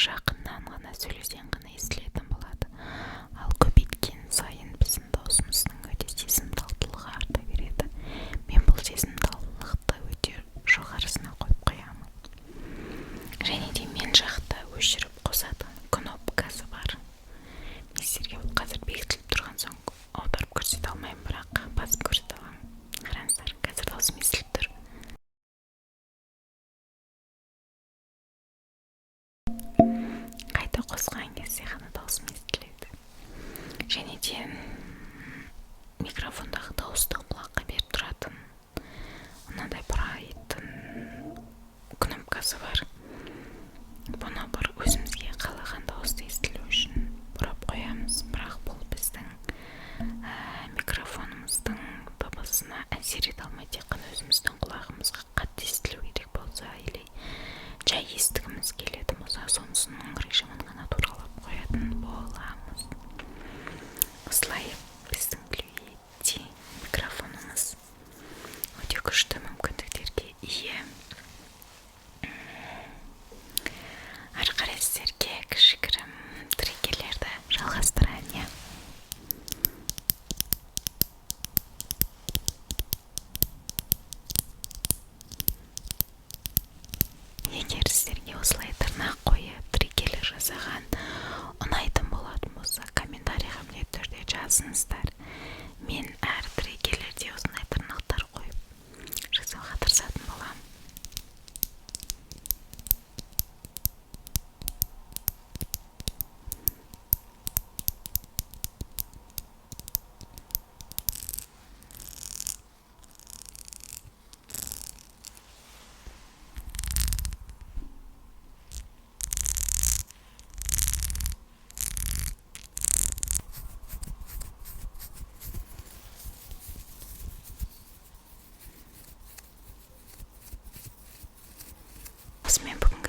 жақыннан ғана сөйлесең ғана естілетін болады. Ал көбейткен сайын біздің даусымыздың өте сезімталдылығы арта береді. Мен бұл сезімталдылықты өте жоғарысына қойып қоямын. Және де мен жақта өшіріп қосатын кнопкасы бар. Мен сіздерге бұл қазір бекітіліп тұрған соң аударып көрсете алмаймын, бірақ басып көрсете аламын. Қараңыздар, қазір даусым естіліп тұр. Қайта қосқан кезде ғана даусым естіледі. Және де микрофондағы дауысты құлаққа беріп тұратын мынандай бұрайтын кнопкасы бар. Бұны бір өзімізге қалаған дауысты естілу үшін бұрап қоямыз, бірақ бұл біздің микрофонымыздың дыбысына әсер ете алмайды. Тек қана өзіміздің құлағымызға қатты естілу керек болса или жай естігіміз келетін болса, сонысының режимін ғана туралап қоятын боламыз. Осылай біздің Blue Yeti микрофонымыз өте күшті мүмкіндіктерге ие. Ары қарай сіздерге кішігірім триггерлерді жалғастырайын, иә. Егер сіздерге осылай тырнақ қойып триггерлер жасаған ұнайтын болатын болса, комментарийға міндетті түрде жазыңыздар. Мен әр триггерлерде осындай тырнақтар қойып жасауға тырысатын боламын. Осымен бүгінгі